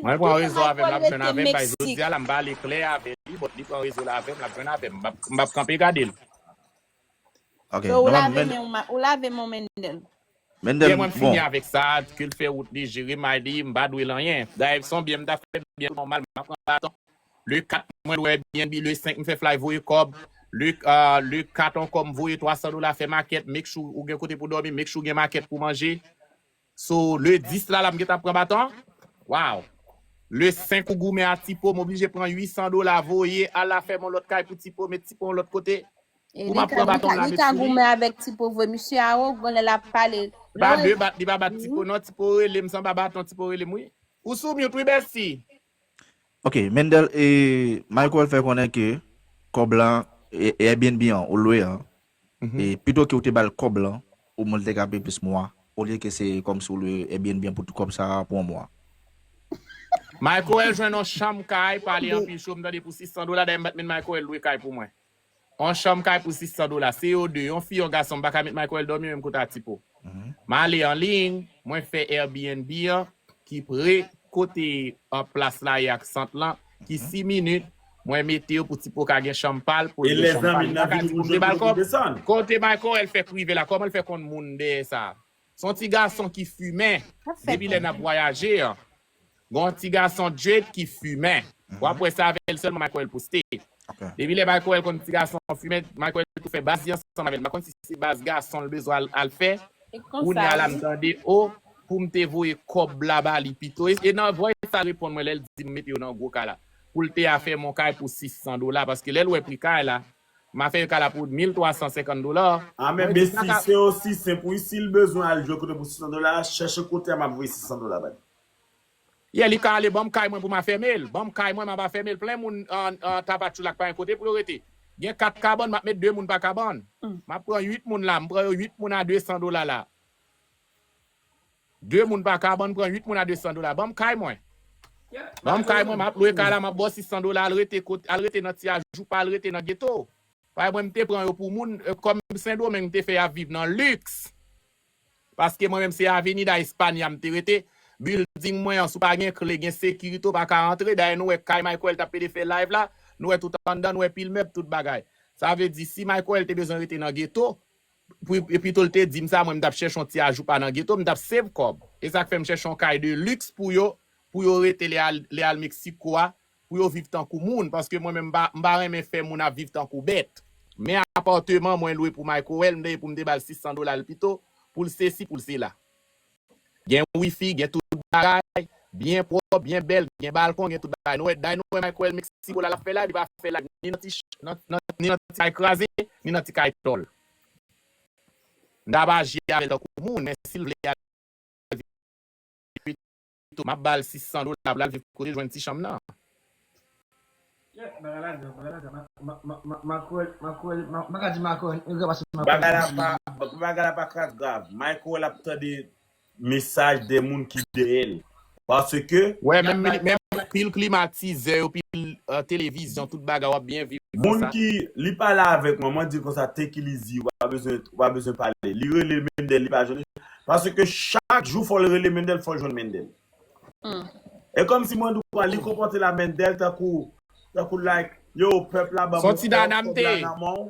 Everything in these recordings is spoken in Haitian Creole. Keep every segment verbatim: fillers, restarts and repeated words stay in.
Mwen pran rezo avè m, l ap jwenn avè m, bay jodi a la, m pale klè avè li, but li pran rezo la avè m, l ap jwenn avè m. M p ap, m p ap kanpe gade l. Ok, so, ou lave men, ou lave men, Mendel. Mendel, mwen fini avèk sa, ke l fè wout li, jere may li, m pa dwe l anyen. Dayè, se yon byen m ta fè byen nòmal, m pa pran baton. Le kat, mwen lwe Airbnb, le senk, m fè fly voye kòb. Le, euh, le kat ankò, m voye twa san dola, fè makèt, make sure ou gen kote pou dòmi, make sure ou gen makèt pou manje. So, le dis la, la, m gentan pran baton. Wow! Le senk, ou goumen a Tipo, m oblije pran uit san dola, voye, al la fè m yon lòt kay pou Tipo, met Tipo yon lòt kote. Pou m ap pran baton la, met sou li. Li ka goumen avèk Tipo vre. Misye a, o, gon lè l ap pale. Li pa de bat, li pa bat Tipo, non, Tipo rele m, sanba baton, Tipo rele m, wi. Ou sou mute, wi, Bestie. Ok, Mendel, e, Michael fè konnen ke kòb la, e, Airbnb an, ou lwe an, e, pito ke ou te ba l kòb la, omwen l te ka peye plis mwa, olye ke se kòmsi ou lwe Airbnb an pou tout kòb sa a pou yon mwa. Michael jwenn yon chanm kay, pale anpil cho, m tande pou sis san dola, dayè m pa t menm Michael lwe kay pou mwen. Yon chanm kay pou sis san dola. Se yo de, yon fi, yon gason, m pa ka met Michael dòmi menm kote a Tipo. M ale an liy, mwen fè Airbnb an, ki pre kote an plas la ye ak sant lan, ki sis minit, mwen mete yo pou Tipo ka gen chanm pa l, pou l gen chanm pa l. M pa ka di pou m te ba l kòb. Kote Michael fèk rive la, kòman l fè konn moun dèyè sa? Se yon ti gason ki fimen depi lè n ap vwayaje an. Gon ti gason dread ki fimen. W ap wè se avè l sèlman Michael poste. Depi lè Michael konn ti gason an fimen, Michael tou fè baz li ansanm avè l. M pa konn si se baz gason l bezwen al, al fè. Kounye a la m tande, o, pou m te voye kòb la ba li pito. E, e nan voice sa reponn mwen lè l di m mete yo nan gwo kay la. Pou l te a fè m yon kay pou sis san dola, paske lè l wè pri kay la, m a fè yon kay la pou mil twa san senkant dola. A men Bestie, se osi senp wi, si l bezwen al jwe kote pou sis san dola, chèche kote a, m ap voye sis san dola ba li. Yeah, li ka ale, ban m kay mwen pou m a fèmen l. Ban m kay mwen, m ap a fèmen l. Plen moun an, an Tapachula k pa gen kote pou yo rete. Gen kat kabann, m ap met de moun pa kabann. M ap pran uit moun la, m pran yo uit moun a de san dola la. De moun pa kabann, pran uit moun a de san dola. Ban m kay mwen. Ban m kay mwen, m ap lwe kay la, m ap ba w sis san dola, al rete kote, al rete nan Ti Ajoupa, al rete nan geto. Paske mwen, m te pran yo pou moun, e, kòm Sendomeng, m te fè y ap viv nan liks. Paske mwen menm se Avenida España m te rete. Building mwen an, si w pa gen kle, gen sekirite, w pa ka antre. Dayè, nou wè kay Michael t ap pede fè live la, nou wè tout anndan, nou wè pil mèb, tout bagay. Sa vle di, si Michael te bezwen rete nan geto, pou, e pito l te di m sa, mwen, m t ap chèche yon ti ajoupa nan geto, m t ap save kòb. E sa k fè m chèche yon kay de liks pou yo, pou yo rete lè al, lè al Meksiko a, pou yo viv tankou moun, paske mwen menm m pa, m pa renmen fè moun ap viv tankou bèt. Men apatman mwen lwe pou Michael, m dèyè pou m te ba l sis san dola l pito, pou l sesi, pou l sela. Gen wifi, gen tout bagay, byen pwòp, byen bèl, gen balkon, gen tout bagay. Nou wè, dayè nou wè Michael Mexico la, l ap fè live, li pa fè live ni nan ti, nan, nan, ni nan ti kay kraze, ni nan ti kay tòl. M t ap aji avè l tankou moun, men si l vle al pito, m ap ba l sis san dola pou l al viv kote l jwenn ti chanm nan. Yeah, bagay la grav, bagay la grav. Ma, ma, ma, Makwèl, Makwèl, ma, m pa ka di Makwèl, yo grav pase Makwèl. Bagay la pa, bagay la pa ka grav. Michael ap tande mesaj de moun ki dèyè l. Paske wè, menm, menm pil klimatizè yo, pil, euh, televizyon, tout bagay, w ap byen viv. Moun ki, li pale avèk mwen, mwen di l konsa, take it easy, w pa bezwen, w pa bezwen pale. Li rele Mendel, li pa jwenn li. Paske chak jou fò l rele Mendel, fò l jwenn Mendel. E kòmsi mwen di w, li konpòte l a Mendel tankou, tankou like, yo, pèp la ban mwen kòb, kòb la nan men w.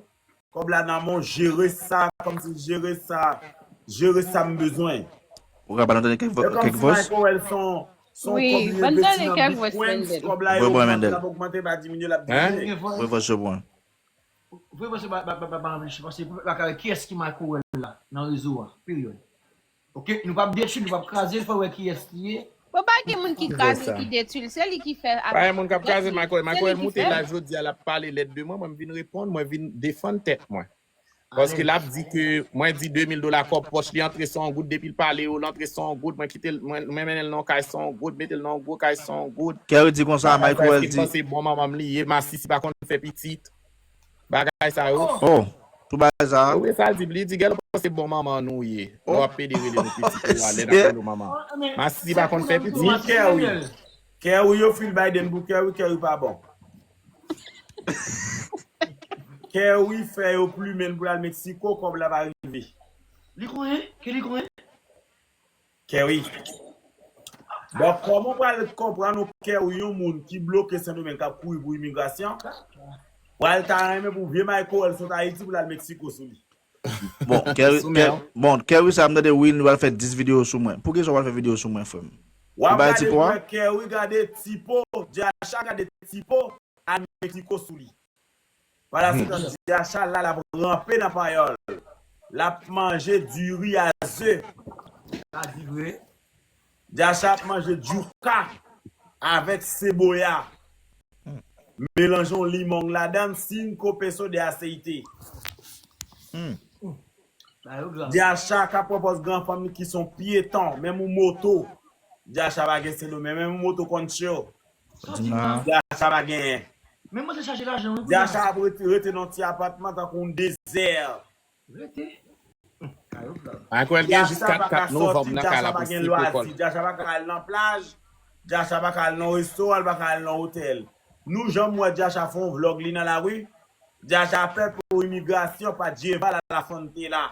Kòb la nan men w, jere sa, kòmsi jere sa, jere sa m bezwen. Ou ka ba l tande kèk vòs? E kòmsi Michael se yon, se yon kòb li envesti nan Bitcoin, kòb la yo ogmante, l ap ogmante, l pa diminye, l ap diminye. Voye vòs yo pou mwen. Voye vòs yo ba, ba, ba, ba, ba, paske pou pèp la ka wè kiyès ki Michael la nan rezo a, peryòd. Ok, nou p ap detwi l, nou p ap kraze l, fò wè kiyès li ye. Bon, pa gen moun ki kraze l, ki detwi l, se li ki fè. Pa gen moun k ap kraze Michael. Michael moute live jodi a, l ap pale lèd de mwen, mwen m vin reponn, mwen vin defann tèt mwen. Paske l ap di ke mwen di de mil dola kòb pòch li antre san goud, depi l pale yo, l antre san goud, mwen kite l, mwen, mwen mennen l nan yon kay san goud, mete l nan yon gwo kay san goud. Kerry di konsa, Michael di. Paske panse bon manman m li ye, masisi pa konn fè pitit. Bagay sa yo. Oh, tout bagay sa. Wi, sa l di, li di, gèl, ou panse bon manman nou ye. Lè w ap pede rele nou pitit ou a, lè n ap rele w manman. Masisi pa konn fè pitit. Ni Kerry. Kerry yo fil Biden pou Kerry, Kerry pa bon. Kerry fè yo plimen l pou l al Meksiko, kòb la pa rive. Li konyen? Ke li konyen? Kerry. Donk, kòman w pral konprann ou kè ou yon moun ki bloke Sendomeng k ap kouri pou imigrasyon, pral ta renmen pou vye Michael sot Ayiti pou l al Meksiko sou li. Bon, Kerry, bon, Kerry sa m tande wi, nou pral fè dis videyo sou mwen. Poukisa w pral fè videyo sou mwen, frè m? W ap gade pou wè Kerry gade Tipo, Jacha gade Tipo, al Meksiko sou li. Pala se tan Jacha la, l ap ranpe nan panyòl. L ap manje diri a ze. Sa di vre. Jacha ap manje djouka avèk seboya. Melanje yon limong ladan, cinco pesos de aceite. Jacha ka pran pòz gran fanm li ki son pyeton, menm yon moto. Jacha pa gen Sendomeng, menm yon moto Concho. Jacha pa genyen. Jacha ap rete nan ti apatman tankou yon dezè. Rete. Michael gen jis kat kat novanm nan kay la pou sipre kò l. Jacha pa ka al nan plaj, Jacha pa ka al nan restoran, l pa ka al nan otèl. Nou janm wè Jacha fè yon vlog li nan lari? Jacha pè pou imigrasyon pa Dyeval a la frontera.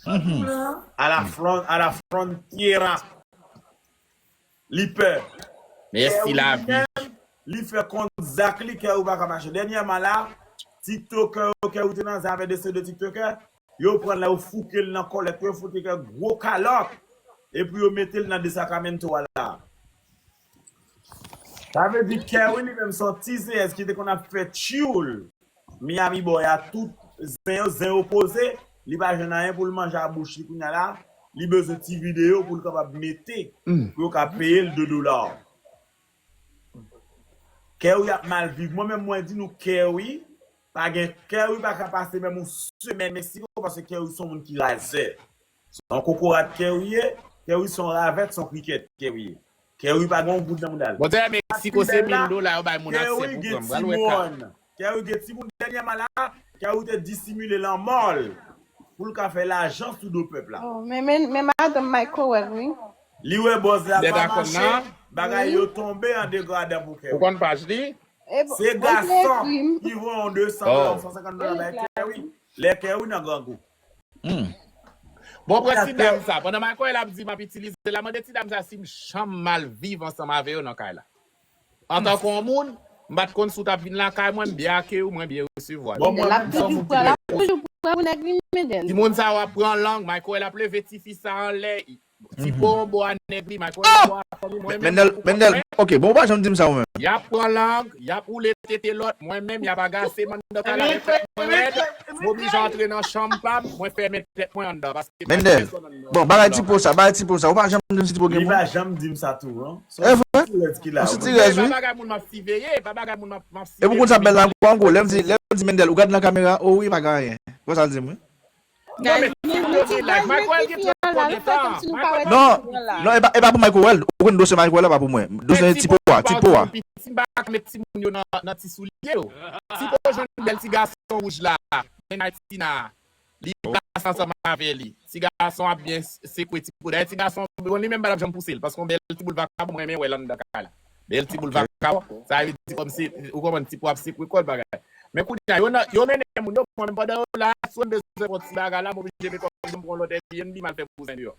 A la frontera. Li pè. Mèsi lavi. Li fè kont zak li, kè ou pa ka mache. Dènyèman la, tiktokè yo, kè ou te nan zafè de se de tiktokè, yo pran l la, yo fouke l nan kòlèt, yo foute kè gwo kalòt, epi yo mete l nan de Sacramento a la. Sa vle di Kerry li menm se yon ti zenyèz ki te konn ap fè tchoul Miami bò ya, tout zen yo, zen yo poze, li pa jwenn anyen pou l manje a bouch li kounya la, li bezwen ti videyo pou l kapab mete pou yo ka peye l de dola. Kerry ap mal viv. Mwen menm mwen di nou Kerry pa gen, Kerry pa ka pase menm yon semèn Meksiko paske Kerry se yon moun ki razè. Se yon kokorat Kerry ye, Kerry se yon ravèt, se yon krikèt Kerry ye. Kerry pa gen yon goud nan mouda l. Bon, tè Meksiko se mil dola yo bay moun aksè pou pran. Pral wè ka. Kerry gen timoun dènyèman la, Kerry te disimile lanmò l pou l ka fè lajan sou do pèp la. Men madanm Michael wè l wi. Li wè bòz la pa mache, bagay yo tonbe an degradan pou Kerry. Ou konn paj li? Se gason ki voye yon de san dola, yon san senkant dola bay Kerry. Lè Kerry nan grangou. Bon, pran ti dam sa. Pandan Michael ap di m ap itilize l la, mande ti dam sa si m janm mal viv ansanm avè yo nan kay la. Antanke yon moun, m pa t konn si w t ap vin lakay mwen, m byen akeyi w, mwen byen resevwa w. Bon, mwen menm, sa w ap koute. Timoun sa w ap pran lang, Michael ap leve tifi sa anlè. Ti po yon bò a nèg li, Michael yon bò a fanmi, mwen menm. Mendel, Mendel, ok, bon, ou pa janm di m sa ou menm. Y ap pran lang, y ap woule tete lòt, mwen menm, y ap agase m anndan kay la, mwen fèt mwen rèd, m oblije antre nan chanm pa m, mwen fèmen tèt mwen anndan, paske pa gen pèsòn anndan. Bon, bagay ti po sa, bagay ti po sa, ou pa janm di m si ti po gen moun. Li pa janm di m sa tou, non. Se yon ti rèz ki la. Yon ti rèz, wi. E pa bagay moun m ap siveye, e pa bagay moun m ap siveye. Epi w konn sa bèl la, m pran gwo, lè m di, lè m di Mendel, ou gad nan kamera, o wi, pa gen anyen. Konsa l di m, wi. Non, men ti moun yo gen laj. Michael gen twòp konbyen tan? Non, non, e pa, e pa pou Michael. Ou konn dosye Michael la pa pou mwen. Dosye ti po a, ti po a. Piti m pa ka met timoun yo nan, nan ti soulye yo. Ti po jwenn bèl ti gason wouj la, men Tina, li plase ansanm avè li. Ti gason ap byen sekwe ti po. Dayè ti gason, bon, li menm pa t ap janm pouse l, paske yon bèl ti boul vakabon, mwen renmen wè l anndan kay la. Bèl ti boul vakabon. Sa vle di kòmsi, ou konprann, ti po ap sekwe kò l bagay. Men kounye a, yo nan, yo mennen moun yo, mwen menm pandan yo la, si mwen bezwen fè yon ti bagay la, m oblije met kò m, m pran yon lòt Airbnb, m al fè kouzen deyò.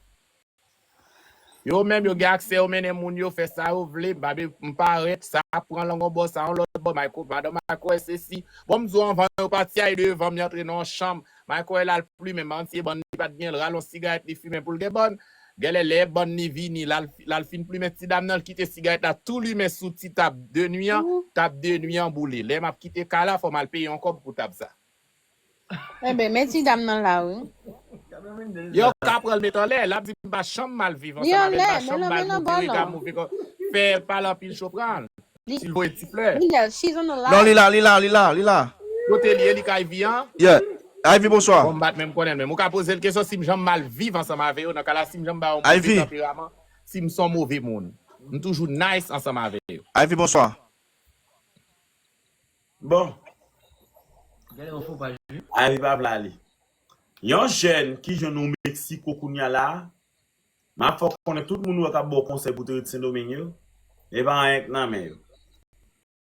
Yo menm, yo gen aksè, yo mennen moun yo, fè sa yo vle, m pa be, m parèt, sa pran lang yon bò, sa yon lòt bò, Michael, madan Michael, sesi. Bon, m di w anvan yo pati a, e devan m, y antre nan yon chanm, Michael al plimen, m pa konn si e bann li pa t gen, l rale yon sigarèt, li fimen pou l gen bann. Genlè lè bann li vini, l al, l al fin plimen ti dam nan, l kite sigarèt la tou limen sou ti tab de nwi an, tab de nwi an boule. Lè m ap kite kay la, fò m al peye yon kòb pou tab sa. Enben, men ti dam nan la, wi. Yo ka pran l met anlè, l ap di m pa janm mal viv ansanm avè l, pa janm mal move rega, move kò, fè pale anpil cho pran l. Si l voye ti flè. Non, li la, li la, li la, li la. Kote li ye, li ka Ivy an? Yeah. Ivy, bonswa. Bon, m pa t menm konnen l menm. Ou ka poze l kesyon si m janm mal viv ansanm avè yo, nan ka la, si m janm ba yo move tanperaman, si m se yon move moun. M toujou nice ansanm avè yo. Ivy, bonswa. Bon. Gade yon fo paj wi. Ivy pa vle ale. Yon jèn ki jwenn ou Meksiko kounya la, m ap fè w konnen tout moun ou wè k ap ba w konsèy pou te ret Sendomeng yo, e pa anyen k nan men yo.